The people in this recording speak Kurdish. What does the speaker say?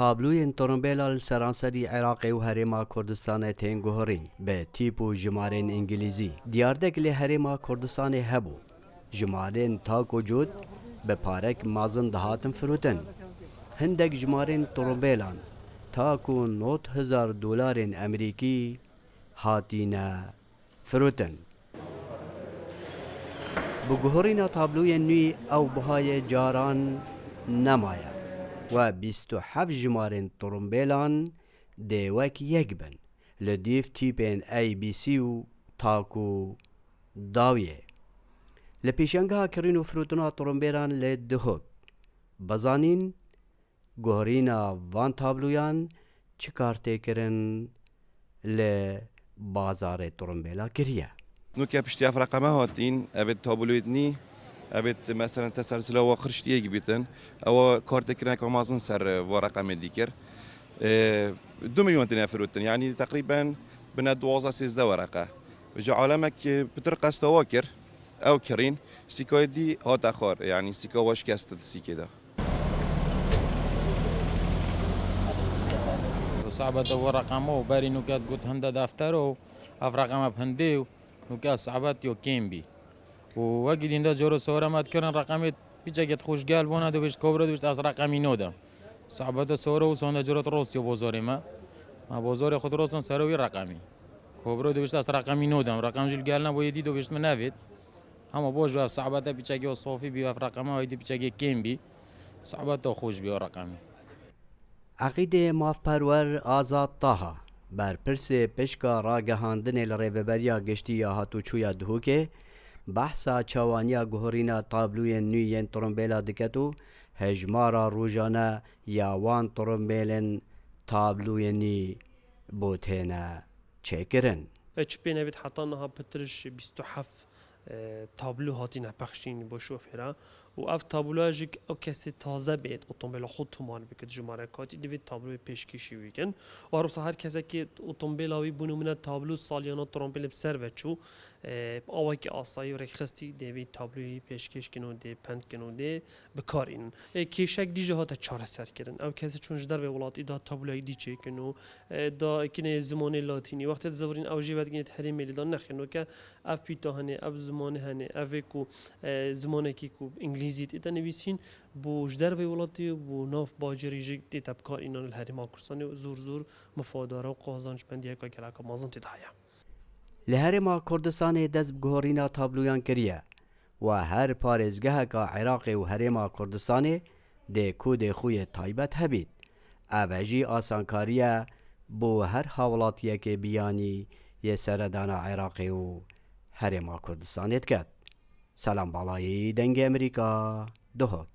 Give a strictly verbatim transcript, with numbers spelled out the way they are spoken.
Tabloyên tirimbêla li seranserî Iraqê û Herêma Kurdistanê tên guhurîn, bi tîp û jimarên îngilîzî. Diyar de ku li Herêma Kurdistanê hebû, jimarên tak û cot bi parek mezin dihatin firotin. Hindek jimarên tirimbêlan tak û nod hezar dolarên Emerîkî hatine firotin. Bi guhurîna tabloyên nû ew bihayê caran nemaye. We bîst û heft jimarên tirimbêlan dê wek yek bin, li dîv tîpên A B C û tak û dawiyê. Li pêşengeha kirîn û firotina tirimbêlan li Duhok, bizanîn guhurîna van tabloyan çi kar tê kirin li bazarê tirimbêla kiriye. Nuke piştî ev reqeme hatîn, evê tabloyê dinî, evê meselen teselsila wa xirştiyê gibîtin, ewa kar tê kirin eka mezin ser, e, va reqemê dî kir. E, du milyon têne firotin, yanî teqrîben bine duwazdeh sêzdeh wereqe. Ji alemek, e, pitir qesta wa kir, ew kirîn, sîkayê dî hate xwar, yanî sîka wa şikeste di sîkê de. Sabete û reqemo berî nuket got hinde defter û ev reqeme bi hindê û nuket sabet yo kêm bî. Û wekî dînde coro sore me dikirin reqemê piçekê xweş gel bona dibişt kobro dibişt ez reqemî nodem. Sabete sore û sonde coro rostiyo bozorê me. Me bozorê xwe dirostin sero wî reqemî. Kobro dibişt ez reqemî nodem. Reqem jî li gel ne bo yê dî dibişt min nevêt. Hema boş be, saxbete piçekê o sofî bî, ev reqeme aydî piçekê kêm bî. Saxbete xweş bî o reqemî. Eqîdê mafperwer Azad Taha, berpirsê pişka ragihandinê li Rêveberiya Giştî ya Hatûçûya Duhokê, behsa çawaniya guhurîna tabloyên nû yên tirimbêla diket û hejmara rojane ya wan tirimbêlên tabloyê nî bo têne çêkirin. Çi pê nevêt heta niha pitir ji bîst û heft, e, tablo hatîne pexşîn bo şofêra û ev tabloya jî ew kesê taze bêt otomobîla xwe tomar bikit ji mare katî divê tabloyê pêşkêşî wî kin. Û her wisa her kesekê otomobîla wî bû nimûne tablo saliyana trompêlê bi ser ve çû, e, bi awakî asayî û rêkxistî dê vî tabloyê pêşkêş kin û dê pend kin û dê bi kar înin. E, kêşek dî jî hate çareserkirin. Ew kesê çûn ji dervê welatî da tabloyek dî çêkin û, e, da kinê zimanê latînî. Wextê dizivirîn ew jî vedigînêt herêmê lê da nexê noke ev pîta hene, ev zimanê hene, ev ê ku, e, zimanekî ku îngilîzî tê te nivîsîn, bo ji dervê welatî, bo nav bacêrî jî tê te bi kar înan li herêma Kurdistanê û zor zor mifadara û qazancmendiyeka geleka mezin tê de heye. Li Herêma Kurdistanê dest bi guhorîna tabloyan kiriye. Wa her parêzgeheka Iraqê û Herêma Kurdistanê dê kodê xwe yê taybet hebît. Ev e jî asankariye bo her hawlatiyekê biyanî yê seredana Iraqê û Herêma Kurdistanê diket. Selam Balayî, Dengê Emerîka, Duhok.